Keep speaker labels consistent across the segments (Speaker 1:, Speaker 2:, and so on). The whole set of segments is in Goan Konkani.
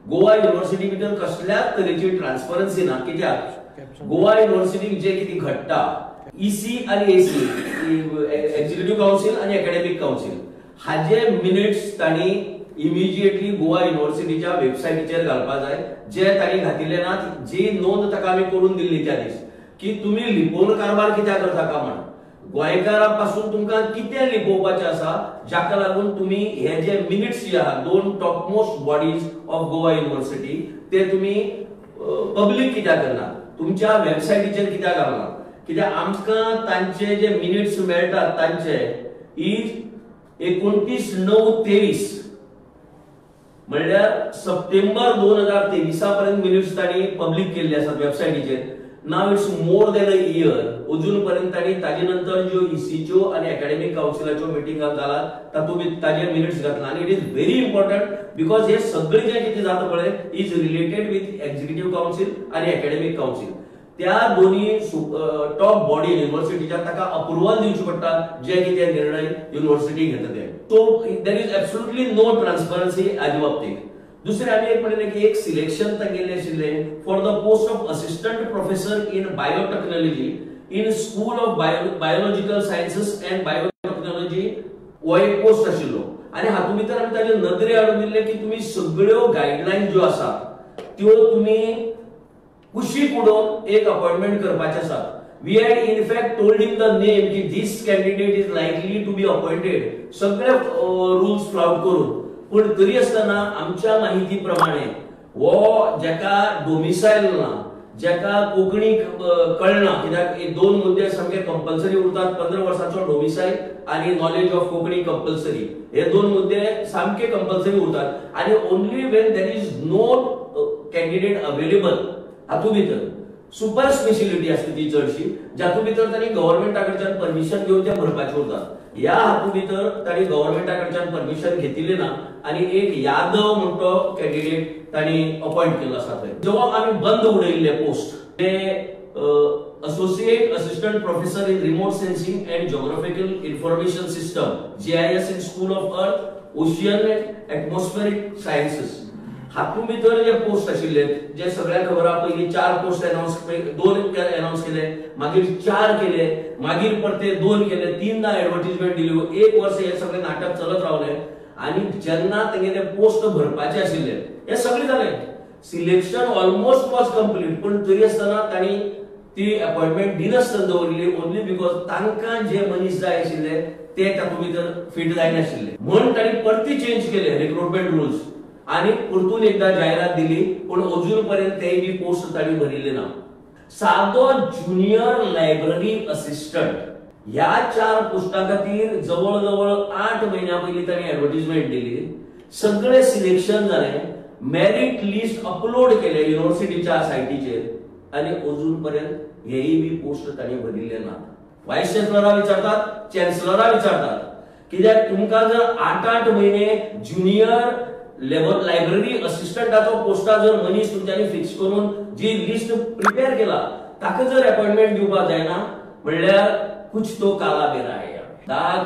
Speaker 1: गोवा युनिव्हर्सिटी भितर कसल्याच तरेची ट्रान्सपरन्सी ना. कित्याक गोवा युनिव्हर्सिटीक जे कितें घडटा, ईसी आनी एसी, एक्झिक्युटिव्ह कावन्सील आनी एकॅडमिक कावन्सील, हाजे मिनिट्स तांणी इमिजिएटली गोवा युनिव्हर्सिटीच्या वेबसायटीचेर घालपा जाय, जे तांणी घातिल्ले नात. जी नोंद ताका आमी करून दिल्ली त्या दीस की तुमी लिपोवन कारभार कित्याक करता का म्हण, गोंयकारां पासून तुमकां कितें लिपोवपाचें आसा जाका लागून तुमी हे जे मिनिट्स जे आहा दोन topmost bodies of Goa university ते तुमी पब्लीक कित्याक करना, तुमच्या वेबसायटीचेर कित्याक घालना. कित्याक आमकां तांचे जे मिनिट्स मेळटात तांचे is 29/9/23 म्हणल्यार सप्टेंबर 2023 पर्यंत मिनिट्स तांणी पब्लीक केल्ले आसात वेबसायटीचेर. Now it's more than a year, अजून पर्यंत तांणी ताजे नंतर ज्यो ईसीच्यो आनी एकॅडमिक कावन्सिलाच्यो मिटिंग जालात तातूंत ताजे मिनिट्स घातला. आनी it is very important because हे सगळे जे कितें जाता पळय is related with executive council आनी एकॅडमिक कावन्सिल. त्या दोन्ही टॉप बॉडी युनिव्हर्सिटीच्या ताका अप्रुवल दिवचें पडटा जे कितें निर्णय युनिव्हर्सिटी घेता ते. So there is absolutely no transparency हाजे बाबतींत. दुसरें आमी एक म्हणलें की एक सिलेक्शन तांगेलें आशिल्लें for the post of assistant professor in biotechnology in school of biological sciences and biotechnology हो एक पोस्ट आशिल्लो. आनी हातूंत भितर आमी ताजे नदरे हाडून दिल्ले की तुमी सगळ्यो गायडलायन्स ज्यो आसात त्यो तुमी कुशीक उडोवन एक अपॉइंटमेंट करपाचें आसा. We had in fact told him the name की this candidate is likely to be appointed, सगळे रुल्स फ्लाउट करून. पूण तरी आसतना आमच्या माहिती प्रमाणे हो जेका डोमिसायल ना, जेका कोंकणी कळना, कित्याक दोन मुद्दे सामके कंपल्सरी उरतात, 15 वर्सांचो डोमिसायल आनी नॉलेज ऑफ कोंकणी कंपल्सरी, हे दोन मुद्दे सामके कंपल्सरी उरतात. आनी only when there is no candidate available हातूंत भितर सुपर स्पेशिलिटी आसता ती चडशी, जातूंत भितर तांणी गव्हर्मेंटा कडच्यान परमिशन घेवन ते भरपाचे उरतात. ह्या हातूंत भितर तांणी गव्हर्मेंटा कडच्यान परमिशन घेतिल्लें ना आनी एक यादव म्हण तो कॅन्डिडेट तांणी अपॉइंट केल्लो आसा. थंय जेव्हा आमी बंद उडयल्ले पोस्ट ते associate assistant professor in remote sensing and geographical information system GIS in school of earth ocean and atmospheric sciences, हातूंत भितर जे पोस्ट आशिल्ले जे सगळ्यांक खबर आहा, पयलीं 4 पोस्ट अनावन्स, 2 अनावन्स केले, मागीर 4 केले, मागीर परते 2 केले, 3दा एडवर्टीजमेंट दिल्यो. एक वर्स हे सगळे नाटक चलत रावले आनी जेन्ना तेंगेले पोस्ट भरपाचे आशिल्ले हे सगळे जाले, सिलेक्शन ऑलमोस्ट वॉज कंप्लीट, पूण तरी आसतना तांणी ती अपॉइंटमेंट दिनासतना दवरली ओनली because तांकां जे मनीस जाय आशिल्ले ते तातूंत भितर फिट जायनाशिल्ले म्हण तांणी परती चेंज केले रिक्रुटमेंट रुल्स आनी परतून एकदा जायरात दिली, पूण अजून पर्यंत तेय बी पोस्ट तांणी भरिल्ले ना. सादो ज्युनियर लायब्ररी असिस्टंट ह्या 4 पोस्टां खातीर जवळ जवळ 8 म्हयन्या पयलीं तांणी एडवर्टीजमेंट दिली, सगळे सिलेक्शन जालें, मेरीट लिस्ट अपलोड केले युनिव्हर्सिटीच्या सायटीचेर आनी अजून पर्यंत हेय बी पोस्ट तांणी भरिल्ले ना. वायस चॅन्सलरा विचारतात, चॅन्सलरा विचारतात, कित्याक तुमकां जर 8-8 म्हयने ज्युनियर लेवल लायब्ररी असिस्टंटाचो पोस्टा जर मनीस तुमच्यांनी फिक्स करून जी लिस्ट प्रिपेर केला ताका जर अपॉइंटमेंट दिवपाक जायना म्हणल्यार कुछ तो काला बेरा आहे,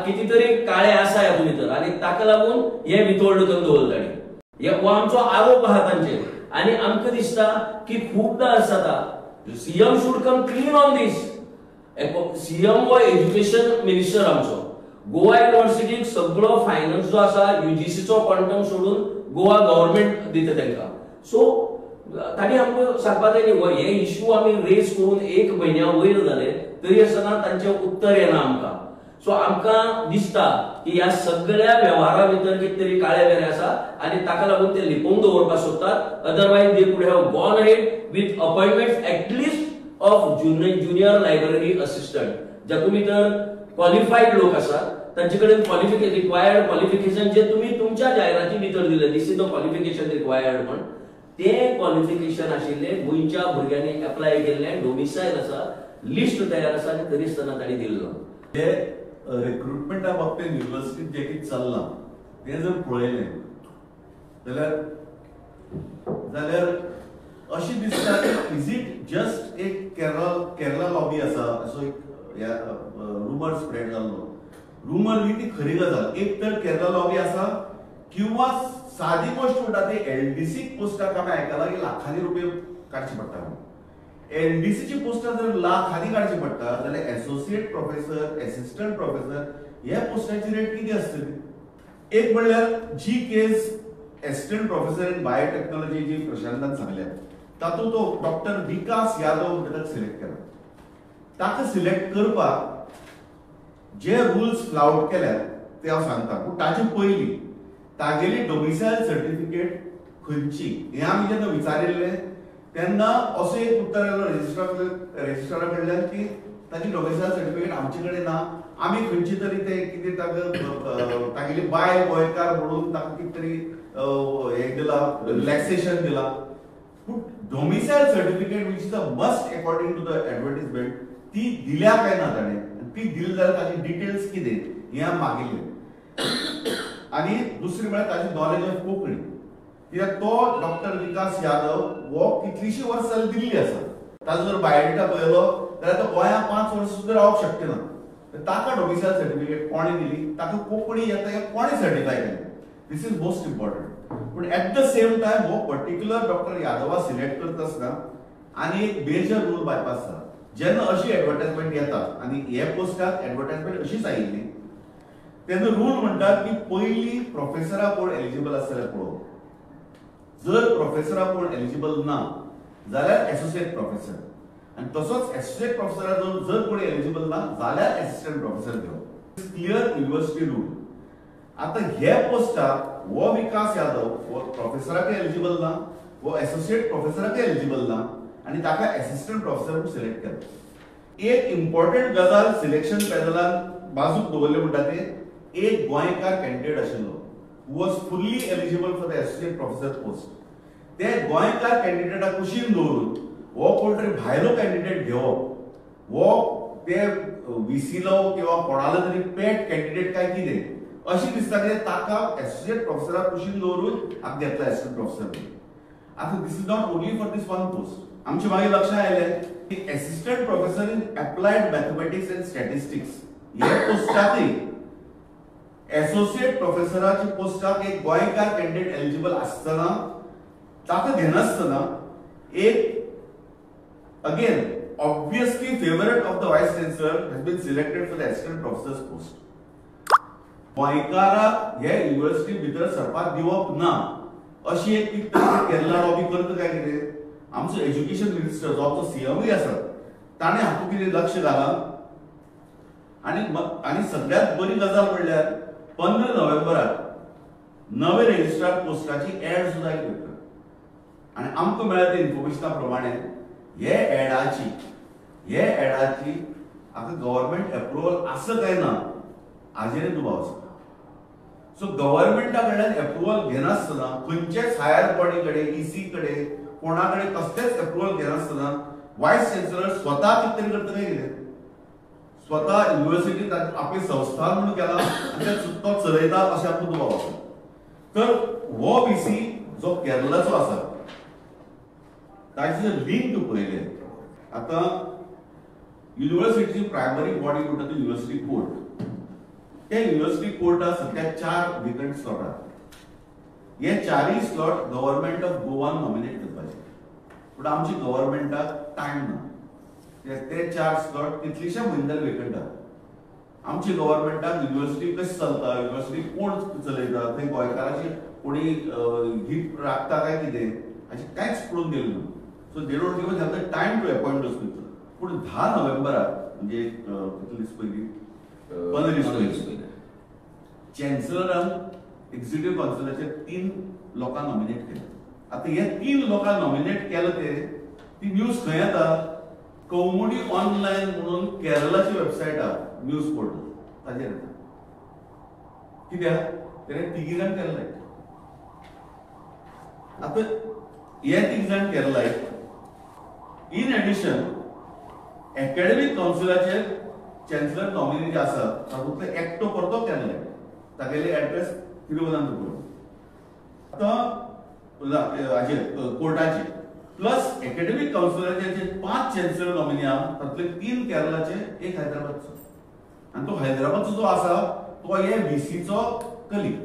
Speaker 1: किती तरी काळे आसा ह्या भितर आनी ताका लागून हे वितोल्ड करून दवरला तांणी. हो आमचो आरोप आहा तांचेर आनी आमकां दिसता की खूबदां अशें जाता, CM should come clean on this. CM हो एज्युकेशन मिनिस्टर आमचो, गोवा युनिव्हर्सिटीक सगळो फायनान्स जो आसा युजीसीचो क्वांटम सोडून गोवा गव्हर्मेंट दिता तांकां. सो तांणी आमकां सांगपाक जाय न्ही, हे इश्यू आमी रेज करून 1 म्हयन्या वयर जाले तरी आसतना तांचें उत्तर येना आमकां. सो आमकां दिसता की ह्या सगळ्या वेव्हारा भितर कितें तरी काळे बेरे आसा आनी ताका लागून ते लिपोवन दवरपाक सोदतात. Otherwise they could have gone ahead with appointment at least of junior library assistant, जातूंत भितर क्वॉलिफायड लोक आसात तांचे कडेन क्वॉलिफिकेशन रिक्वायर्ड क्वॉलिफिकेशन जे तुमी तुमच्या जायराती भितर दिले, this is the qualification required म्हण, ते क्वॉलिफिकेशन आशिल्ले गोंयच्या भुरग्यांनी एप्लाय केल्ले, डोमिसायल आसा, लिस्ट तयार आसा आनी तरी आसतना तांणी दिल्लो.
Speaker 2: हे रिक्रुटमेंटा बाबतींत युनिव्हर्सिटीत जें कितें चल्लां तें जर पळयलें जाल्यार अशें दिसता की is it just एक केरला लॉबी आसा असो एक रुमर स्प्रेड जाल्लो. रुमर न्ही, ती खरी गजाल. एक तर केरला लॉबी आसा किंवा सादी गोष्ट म्हणटा ती एलडीसी पोस्टाक आमी आयकलां की लाखांनी रुपये काडचे पडटा म्हणून. एलडीसीची पोस्टां जर लाखांनी काडची पडटा जाल्यार एसोसिएट प्रोफेसर, एसिस्टंट प्रोफेसर ह्या पोस्टाची रेट कितें आसतली? एक म्हणल्यार जी case assistant professor in biotechnology जी प्रशांतान सांगल्या तातूंत तो डॉक्टर विकास यादव म्हणटा ताका सिलेक्ट केला. ताका सिलेक्ट करपाक जे रुल्स फ्लावट केल्यात ते हांव सांगता, पूण ताचे पयलीं तागेली डोमिसायल सर्टिफिकेट खंयची हें आमी जेन्ना विचारिल्लें तेन्ना असो एक उत्तर आयलो रजिस्ट्रारा कडल्यान की ताची डोमिसायल सर्टिफिकेट आमचे कडेन ना, आमी खंयची तरी ते कितें ताका तागेली बायल गोंयकार म्हणून ताका कितें तरी हें दिलां, रिलॅक्सेशन दिलां. पूण domicile certificate which is a must according to the advertisement ती दिल्या काय ना ताणें, ती दिली जाल्यार ताची डिटेल्स कितें हें आमी मागिल्लें. आनी दुसरी म्हळ्यार ताची नॉलेज ऑफ कोंकणी, कित्याक तो डॉक्टर विकास यादव हो कितलीशीं वर्सां जाली दिल्ली आसा. ताजो जर बायोडेटा पळयलो जाल्यार तो गोंयांत 5 वर्सां सुद्दां रावंक शक्य ना. ताका डोमिसायल सर्टिफिकेट कोणें दिली, ताका कोंकणी येता हें कोणें सर्टिफाय केलें, this is most important. पूण एट the same time हो पर्टिक्युलर डॉक्टर यादवा सिलेक्ट करता आसतना आनी एक मेजर रूल बायपास जाला. जेन्ना अशी एडवर्टायजमेंट येता आनी हे पोस्टाक एडवर्टायजमेंट अशीच आयिल्ली तेन्ना रूल म्हणटात की पयलीं प्रोफेसरा कोण एलिजिबल आसा जाल्यार पळोवप, जर प्रोफेसरा कोण एलिजिबल ना जाल्यार एसोसिएट प्रोफेसर, आनी तसोच एसोसिएट प्रोफेसरा जर कोणी एलिजिबल ना जाल्यार एसिस्टंट प्रोफेसर घेवप. Clear university rule. आतां हे पोस्टाक हो विकास यादव हो प्रोफेसराकय एलिजिबल ना, हो एसोसिएट प्रोफेसराकय एलिजिबल ना आनी ताका एसिस्टंट प्रोफेसर म्हूण सिलेक्ट केला. एक इम्पॉर्टंट गजाल सिलेक्शन पॅनलान बाजूक दवरले म्हणटा ते एक गोंयकार कॅन्डिडेट आशिल्लो who was fully eligible for the associate professor post. ते गोंयकार कॅन्डिडेटाक कुशीन दवरून हो कोण तरी भायलो कॅन्डिडेट घेवप, हो ते व्हीसीलो किंवा कोणालो तरी पेट कॅन्डिडेट काय कितें अशी दिसता की ताका एसोसिएट प्रोफेसराक कुशीन दवरून आतां घेतला एसिस्टंट प्रोफेसर. आतां this is not only for this one post. आमच्या मागीर लक्षांत आयलें की assistant professor in applied mathematics and statistics हे पोस्टाकय एसोसिएट प्रोफेसराच्या पोस्टाक एक गोंयकार कॅन्डिडेट एलिजिबल आसतना ताका घेनासतना एक again obviously favourite of the vice chancellor has been selected for the assistant professor's post. गोंयकाराक हे युनिव्हर्सिटी भितर सरपाक दिवप ना अशी एक केरला लॉबी करता काय कितें. आमचो एज्युकेशन मिनिस्टर जो आमचो सीएमूय आसा ताणें हातूंत कितें लक्ष घालां. आनी आनी सगळ्यांत बरी गजाल म्हणल्यार 15 नोव्हेंबराक नवे रजिस्ट्रार पोस्टाची एड सुद्दां आयली पेपरार आनी आमकां मेळ्ळा त्या इन्फॉर्मेशना प्रमाणे हे एडाची आतां गव्हर्मेंट एप्रुवल आसा काय ना हाजेर दुबाव आसा. सो गव्हर्मेंटा कडल्यान एप्रुवल घेनासतना खंयचेच हायर बॉडी कडेन, ईसी कडेन, कोणा कडेन कसलेच एप्रुवल घेनासतना वायस चान्सलर स्वता कितें तरी करता काय कितें, स्वता युनिव्हर्सिटीन आपली संस्था म्हणून केला आनी तो चलयता अशें आमकां दुबाव आसा. तर हो व्हीसी जो केरलाचो आसा ताची लिंक पळयलें आतां युनिव्हर्सिटीची प्रायमरी बॉडी म्हणटा ती युनिव्हर्सिटी कोर्ट. त्या युनिव्हर्सिटी कोर्टात सध्या 4 वेकंट स्लॉट आहात. हे 4 slot government of Goan nominate करपाचे, पूण आमची गव्हर्मेंटाक टायम ना. ते 4 स्लॉट कितलेशे म्हयने जाले वेकंट आहात. आमची गव्हर्मेंटाक युनिव्हर्सिटी कशी चलता, युनिव्हर्सिटी कोण चलयता, थंय गोंयकाराची कोणी हित राखता काय कितें हाचें कांयच पळोवन गेलें ना. So they don't even have the time to appoint those people. पूण 10 नोव्हेंबराक म्हणजे कितले दीस पयलीं, 15 दीस पयलीं चॅन्सलरान एक्झिक्युटिव्ह कावन्सिलाचे 3 लोकांक नॉमिनेट केले. आतां हे 3 लोकांक नॉमिनेट केले ते ती न्यूज खंय येता, कौमुडी ऑनलायन म्हणून केरलाची वेबसायट आहा न्यूज पोर्टल ताजेर येता. कित्याक तेणे 3 जाण केरलायट. आतां हे 3 जाण केरलायट. इन एडिशन एकेडमीक कावन्सिलाचेर चॅन्सलर नॉमिनी जे आसा तातूंतलो एकटो परतो केरलायट, तागेले एड्रेस तिरुवनंतपुरम. आतां हाजेर कोर्टाचे प्लस एकेडमीक कावन्सिलाचे जे 5 चॅन्सलर नॉमिनी आहा तातूंतले 3 केरलाचे, 1 हैदराबादचो. आनी तो हैदराबादचो जो आसा तो हे व्हीसीचो कलीग.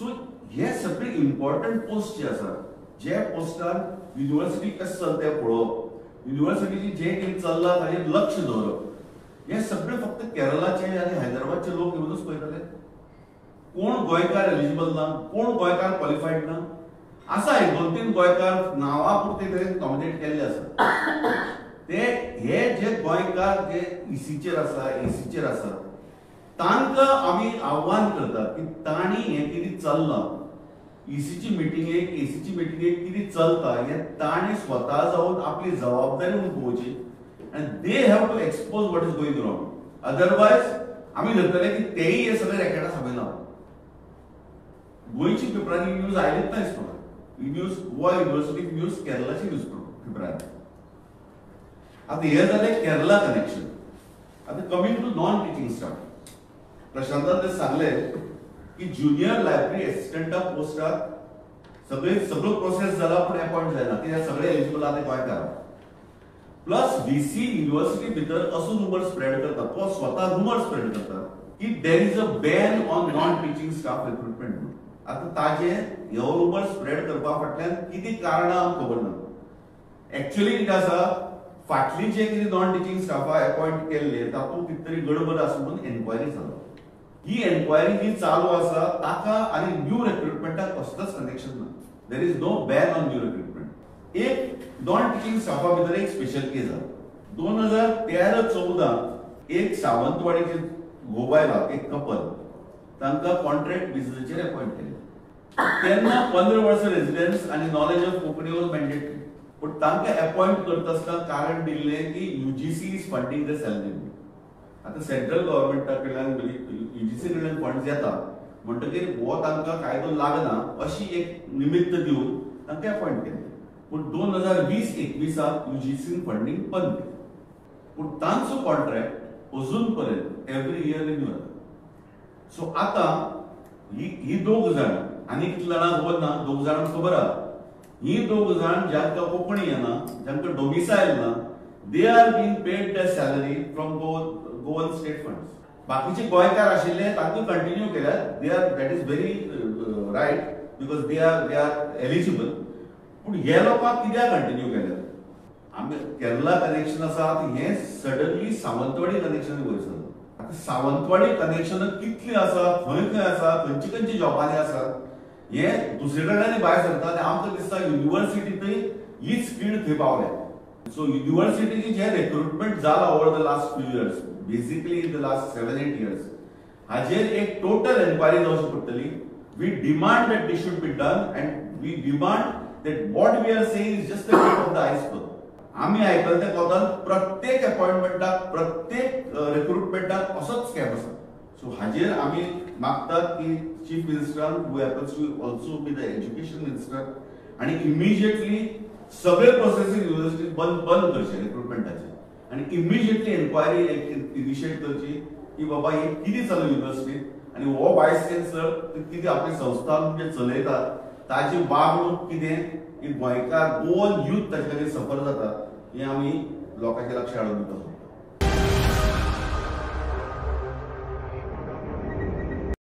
Speaker 2: सो हे सगळे इम्पॉर्टंट पोस्ट जे आसा, जे पोस्टार युनिव्हर्सिटी कशें चलता तें पळोवप, युनिव्हर्सिटीची जे कितें चल्लां ताजेर लक्ष दवरप, हे सगळे फक्त केरळाचे आनी हैदराबादचे लोक येवनूच पळयतले. कोण गोंयकार एलिजिबल ना, कोण गोंयकार क्वॉलिफायड ना. आसा एक दोन तीन गोंयकार नांवा पुरते ते नॉमिनेट केल्ले आसा. ते हे जे गोंयकार जे ईसीचेर आसा, एसीचेर आसा, तांकां आमी आव्हान करतात की तांणी हें कितें चल्लां, ईसीची मिटिंगेक, एसीची मिटिंगेक कितें चलता हें तांणी स्वता जावन आपली जबाबदारी म्हणून पळोवची आनी they have to expose what is going wrong. Otherwise आमी धरतले की तेय हे सगळे रॅकेटां सांगयला. गोंयची पेपरांनी न्यूज आयलीच ना दिसता. ही न्यूज गोवा युनिव्हर्सिटी न्यूज केरळाची न्यूज पेपरांनी. आतां हें जालें केरला कनेक्शन. आतां coming to non teaching staff, प्रशांतान ते सांगलें की ज्युनियर लायब्ररी एसिस्टंटा पोस्टार सगळे सगळो प्रोसेस जाला पूण अपॉयंट जायना कित्याक सगळे एलिजिबल आहा ते गोंयकार. प्लस व्हीसी युनिव्हर्सिटी भितर असो रुमर स्प्रेड करता, तो स्वता रुमर स्प्रेड करता की there is a ban on non teaching staff recruitment म्हणून. आतां ताजे हो रुमर स्प्रेड करपा फाटल्यान कितें कारणां आमकां खबर ना. एक्चुअली कितें आसा, फाटली जे कितें नॉन टिचींग स्टाफा अपॉयंट केल्ले तातूंत कितें तरी गडबड आसा म्हणून एन्क्वायरी जाता. ही एन्क्वायरी जी चालू आसा ताका आनी न्यू रिक्रुटमेंटाक कसलोच कनेक्शन ना. There is no ban on new recruitment. एक नॉन टिचींग स्टाफा भितर एक स्पेशल केस आसा. 2013-14 एक सावंतवाडीचे गोवायला एक कपल तांकां कॉन्ट्रॅक्ट बेसिसाचेर अपॉयंट केले. तेन्ना 15 वर्सां रेजिडन्स आनी knowledge of Konkani was mandatory. पूण तांकां अपॉयंट करता आसतना कारण दिल्लें की UGC is funding the salary. आतां सेंट्रल गव्हर्मेंटा कडल्यान यूजीसी कडल्यान फंड्स येता म्हणटकीर हो तांकां कायदो लागना अशी एक निमित्त दिवन तांकां अपॉयंट केलें. पूण 2020-21 यूजीसीन फंडींग बंद केलें. पूण तांचो कॉन्ट्रॅक्ट अजून पर्यंत एवरी इयर रिन्यू जाता. सो आतां ही दोग जाण आनी कितले जाणां खबर ना, दोग जाणांक खबर आहा. ही दोग जाण जांकां कोंकणी येना, जांकां डोमिसायल ना, they are being paid the salary from Goan state funds. बाकीचे गोंयकार आशिल्ले तांकां कंटिन्यू केल्यात, they are that is very right because they are eligible. पूण हे लोकांक कित्याक कंटिन्यू केल्यात? आमी केरला कनेक्शन आसा, हें सडनली सावंतवाडी कनेक्शन वयर सरलां. आतां सावंतवाडी कनेक्शन कितली आसा, खंय खंय आसा, खंयचे खंयचे जॉबांनी आसा, हें दुसरे कडल्यान भायर सरता आनी आमकां दिसता युनिव्हर्सिटींतय हीच स्पीड थंय पावल्या. सो युनिव्हर्सिटीची जें रिक्रुटमेंट जालां over the last few years, basically in the last 7-8 years, हाजेर एक टोटल एन्क्वायरी जावची पडटली. We demand that this should be done and we demand that what we are saying is just the tip of the iceberg. आमी आयकले त्या कोतान प्रत्येक अपॉयंटमेंटाक, प्रत्येक रिक्रुटमेंटाक असोच स्कॅम आसा. सो हाजेर आमी मागतात की चीफ मिनिस्टरान who happens to also be the education minister आनी इमिजिएटली सगळे प्रोसेसींग युनिव्हर्सिटी बंद करचे रिक्रुटमेंटाचे आनी इमिजिएटली एन्क्वायरी इनिशिएट करची की बाबा हे कितें चालू युनिव्हर्सिटीत आनी हो वायस चान्सलर कितें आपली संस्था म्हणजे चलयता ताजी वागणूक कितें की गोंयकार गोवन यूथ ताचे खातीर सफर जाता हें आमी लोकांचे लक्ष हाडून दिता.